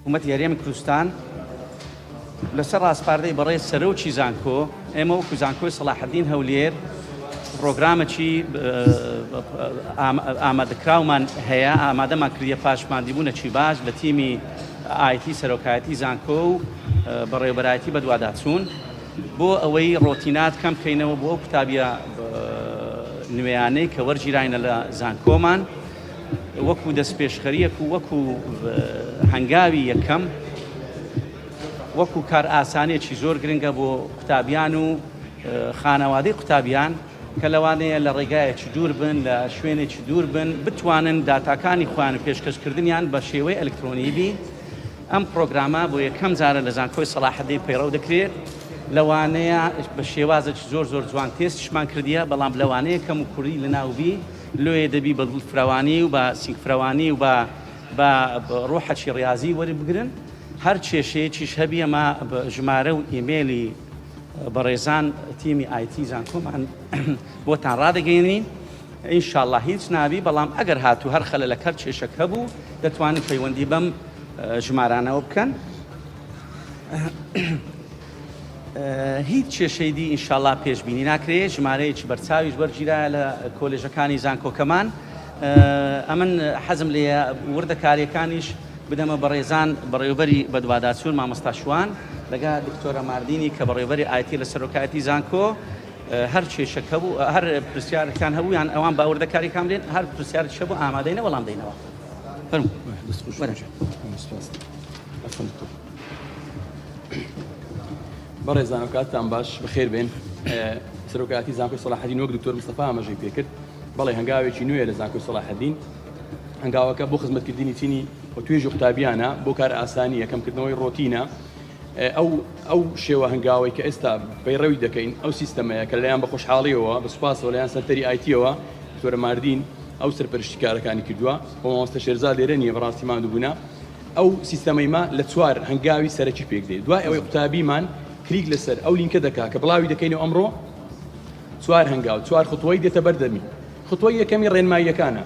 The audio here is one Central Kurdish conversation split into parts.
حکوومەتی هەرێمی کوردستان لەسەر ڕاسپاردەی بەڕێز سەرۆکی زانکۆ، ئێمە وەکو زانکۆی سەڵاحەدین هەولێر پڕۆگرامێکی ئامادەکراومان هەیە، ئامادەمان کردیە پاش ماندیبوونێکی باش لە تیمی ئایتی سەرۆکایەتی زانکۆ و بەڕێوەبەرایەتی بەدواداچوون بۆ ئەوەی ڕۆتینات کەم بکەینەوە بۆ ئەو قوتابیە نوێیانەی کە وەرگیراینە لە زانکۆمان. وەکو دەستپێشخەریەک و وەکو هەنگاوی یەکەم وەکو کارئاسانیەکی زۆر گرنگە بۆ قوتابیان و خانەوادەی قوتابیان کە لەوانەیە لە ڕێگایەکی دوور بن لە شوێنێکی دوور بن بتوانن داتاکانی خۆیان و پێشکەشکردنیان بە شێوەی ئەلکترۆنی بی ئەم پرۆگرامە بۆ یەکەم جارە لە زانکۆی سەڵاحەدین پەیڕەو دەکرێت لەوانەیە بە شێوازێکی زۆر زۆر جوان تێستیشمان کردیە بەڵام لەوانەیە کەم و کوڕی لەناوبی لۆیە دەبی بە دڵ فرەوانی و بە سینگ فرەوانی و بە بە ڕوحەکی ڕیازی وەری بگرن هەر کێشەیەکیش هەبی ئەمە ژمارە و ئیمێلی بەڕێزان تیمی ئایتی زانکۆمان بۆتان ڕادەگەێنین ئینشاءاللە هیچ نابی بەڵام ئەگەر هاتوو هەر خەلەلەک هەر کێشەک هەبوو دەتوانن پەیوەندی بەم ژمارانەوە بکەن. هیچ کێشەی دی ئینشاڵا پێشبینی ناکرێ، ژمارەیەکی بەرچاویش وەرگیرایە لە کۆلێژەکانی زانکۆکەمان. ئەمن حەزم لێیە وردەکارییەکانیش بدەمە بەڕێزان بەڕێوەبەری بەدواداچوون مامۆستا شوان لەگە دکتۆرە ماردینی کە بەڕێوەبەری ئایتی لە سەرۆکایەتی زانکۆ هەر کێشەک هەبوو هەر پرسیارێکتان هەبوو یان ئەوان با وردەکاریەکان بلێن هەر پرسیارێکیش هەبوو ئامادەینە وەڵام دەینەوە. فەرموو. دەست خۆش. وەرە. سپاس. عەفوەن دکتۆر. بەڕێزان کاتتان باش بەخێر بێن سەرۆکایەتی زانکۆی سەڵاحەدین وەک دکتۆر مستەفا ئاماژەی پێکرد بەڵێ هەنگاوێکی نوێ لە زانکۆی سەڵاحەدین هەنگاوەکە بۆ خزمەتکردنی چینی و توێژی قوتابیانە بۆ کار ئاسانیە کەمکردنەوەی ڕۆتینە ئەو ئەو شێوە هەنگاوەی کە ئێستا پەیڕەوی دەکەین ئەو سیستەمەیە کە لەیان بە خۆشحاڵیەوە بە سوپاسەوە لەیان سەنتەری ئایتیەوە دکتۆرە ماردین ئەو سەرپەرشتی کارەکانی کردووە و مامۆستا شێرزاد لێرە نییە بەڕاستی ماندووبوونە ئەو سیستەمەی مە لە چوار هەنگاوی سەرەکی پێک دێ دوای ئەوەی قوتابیمان کلیک لەسەر ئەو لینکە دەکا کە بڵاوی دەکەینەوە ئەمڕۆ چوار هەنگاو چوار خطوەی دێتە بەر دەمی خطوەی یەکەمی ڕێنماییەکانە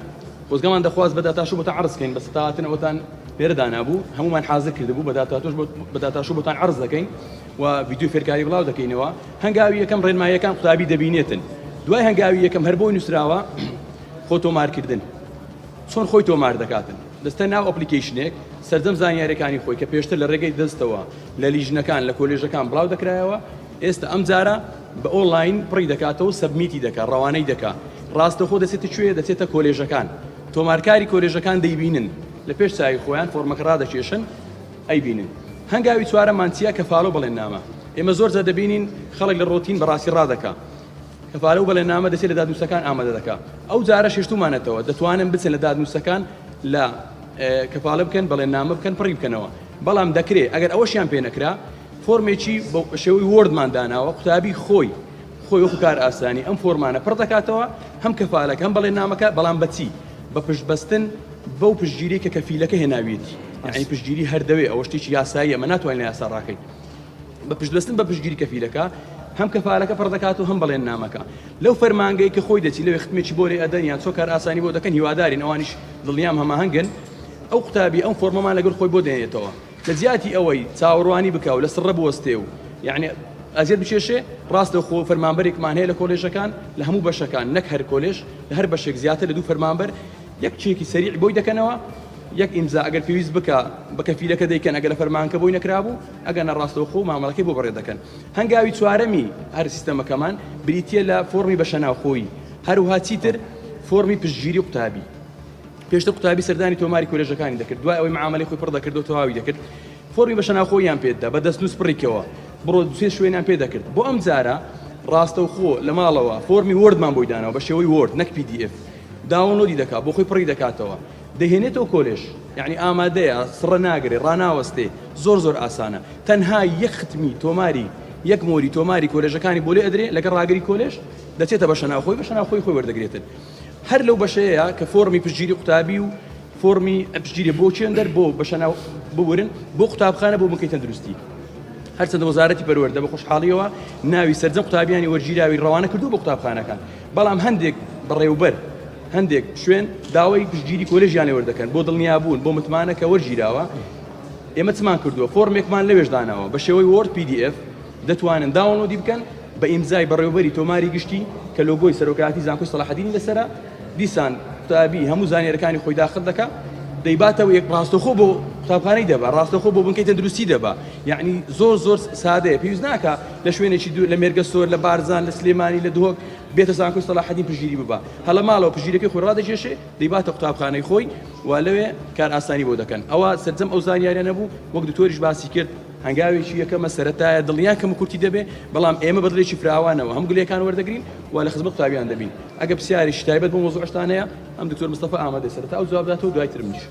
خۆزگەمان دەخواست بە داتاشو بۆتان عەرز کەین بەس تا هاتن ئەوەتان لێرە دانابوو هەموومان حازر کردبوو بە داتاتۆش بە داتاشو بۆتان عەرز دەکەین و ڤیدیۆ فێرکاری بڵاو دەکەینەوە هەنگاوی یەکەم ڕێنماییەکان قوتابی دەبینێتن دوای هەنگاوی یەکەم هەر بۆی نووسراوە خۆ تۆمارکردن چۆن خۆی تۆمار دەکاتن؟ دەستە ناو application ێک سەرجەم زانیاریەکانی خۆی کە پێشتر لە ڕێگەی دەستەوە لە لیژنەکان لە کۆلێژەکان بڵاو دەکرایەوە ئێستا ئەم جارە بە ئۆنلاین پڕی دەکاتەوە و submit ی دەکا ڕەوانەی دەکا ڕاستەوخۆ دەچێتە کوێ دەچێتە کۆلێژەکان تۆمارکاری کۆلێژەکان دەیبینن لە پێش چاوی خۆیان فۆرمەکە ڕادەکێشن ئەیبینن هەنگاوی چوارەمان چییە کەفالە و بەڵێننامە ئێمە زۆر جار دەبینین خەڵک لە ڕۆتین بەڕاستی ڕادەکا کەفالە و بەڵێننامە دەچێت لە دادنووسەکان ئامادە دەکا ئەو جارەش هێشتوومانەتەوە دەتوانن بچن لە دادنووسەکان لە کەفالە بکەن بەڵێننامە بکەن پڕی بکەنەوە بەڵام دەکرێ ئەگەر ئەوەشیان پێ نەکرا فۆرمێکی بە شێوەی Word مان داناوە قوتابی خۆی خۆی وەکو کار ئاسانی ئەم فۆرمانە پڕ دەکاتەوە هەم کەفالەکە هەم بەڵێننامەکە بەڵام بەچی بە پشتبەستن بەو پشتگیری کە کەفیلەکە هێناویەتی یعنی پشتگیری هەر دەوێ ئەوە شتێکی یاساییە ئەمە ناتوانین لە یاسا ڕاکەین بە پشتبەستن بە پشتگیری کەفیلەکە هەم کەفالەکە پڕ دەکات و هەم بەڵێننامەکە لەو فەرمانگەی کە خۆی دەچی لەوێ ختمێکی بۆ لێ ئەدەن یان چۆ کار ئاسانی بۆ دەکەن هیوادارین ئەوانیش دڵنیام هەماهەنگن ئەو قوتابی ئەم فۆرمەمان لەگەڵ خۆی بۆ دێنێتەوە لە جیاتی ئەوەی چاوەڕوانی بکا و لە سڕە بوەستێ و یعنی ئەزیەت بکێشێ ڕاستە خۆ فەرمانبەرێکمان هەیە لە کۆلێژەکان لە هەموو بەشەکان نەک هەر کۆلێژ لە هەر بەشێک زیاتر لە دوو فەرمانبەر یەک چێکی سەریع بۆی دەکەنەوە یەک ئیمزا ئەگەر پێویست بکا بە کەفیلەکە دەیکەن ئەگەر لە فەرمانگەکە بۆی نەکرابوو ئەگەر نا ڕاستەوخۆ مامەڵەکەی بۆ بەڕێ دەکەن. هەنگاوی چوارەمی هەر سیستەمەکەمان بریتییە لە فۆڕمی بەشەناوخۆیی هەروها چیتر فۆڕمی پشتگیری قوتابی. پێشتر قوتابی سەردانی تۆماری کۆلێژەکانی دەکرد دوای ئەوەی معامەلەی خۆی پڕ دەکرد و تەواوی دەکرد فۆڕمی بەشەناوخۆییان پێدەدا بە دەستنووس پڕیکەوە بڕۆ دوسێ شوێنیان پێ دەکرد بۆ ئەم جارە ڕاستەوخۆ لە ماڵەوە فۆڕمی Word مان بۆی داناوە بە شێوەی Word نەک PDF download ی دەکا بۆ خۆی پڕی دەکاتەوە دەیهێنێتەوە کۆلێژ یەعنی ئامادەیە سڕە ناگرێ ڕاناوەستێ زۆر زۆر ئاسانە تەنها یەک ختمی تۆماری یەک مۆری تۆماری کۆلێژەکانی بۆ لێ ئەدرێ لەگەڵ ڕاگری کۆلێژ دەچێتە بەشە ناوخۆی بەشە ناوخۆی خۆی وەردەگرێتن هەر لەو بەشەیە کە فۆڕمی پشتگیری قوتابی و فۆڕمی پشتگیری بۆ چێندەر بۆ بەشە ناو ببورن بۆ قوتابخانە بۆ بنکەی تەندروستی هەرچەندە وەزارەتی پەروەردە بە خۆشحاڵیەوە ناوی سەرجەم قوتابیانی وەرگیراوی ڕەوانە کردو بۆ قوتابخانەکان بەڵام هەندێک بەڕێوبەر هەندێک شوێن داوای پشتگیری کۆلێژیان لێ وەردەکەن بۆ دڵنیابوون بۆ متمانە کە وەرگیراوە. ئێمە چمان کردووە فۆرمێکمان لەوێش داناوە بە شێوەی Word PDF دەتوانن download ی بکەن بە ئیمزای بەڕێوەبەری تۆماری گشتی کە لۆگۆی سەرۆکایەتی زانکۆی سەڵاحەدینی لەسەرە، دیسان قوتابی هەموو زانیاریەکانی خۆی داخل دەکا دەیباتەوە یەک ڕاستەوخۆ بۆ قوتابخانەی دەبا ڕاستەوخۆ بۆ بنکەی تەندروستی دەبا یعنی زۆر زۆر سادەیە پێویست ناکا لە شوێنێکی دوور لە مێرگەسۆر لە بارزان لە سلێمانی لە دهۆک بێتە زانکۆی سەڵاحەدین پشتگیری ببا هەر لە ماڵەوە پشتگیرەکەی خۆی ڕادەکێشێ دەیباتە قوتابخانەی خۆی و لەوێ کارئاسانی بۆ دەکەن ئەوە سەرجەم ئەو زانیاریانە بوو وەک دکتۆریش باسی کرد هەنگاوێکی یەکەمە سەرەتایە دڵنیا کەموکورتی دەبێ بەڵام ئێمە بە دڵێکی فراوانەوە هەموو گلەیەکان وەردەگرین و لە خزمەت قوتابیان دەبین ئەگەر پرسیارێکی تایبەت بۆ مەوزوعشتان هەیە ئەم دکتۆر مستەفا ئامادەیە سەرەتا ئەو جواب داتەوە دوای تر منیش.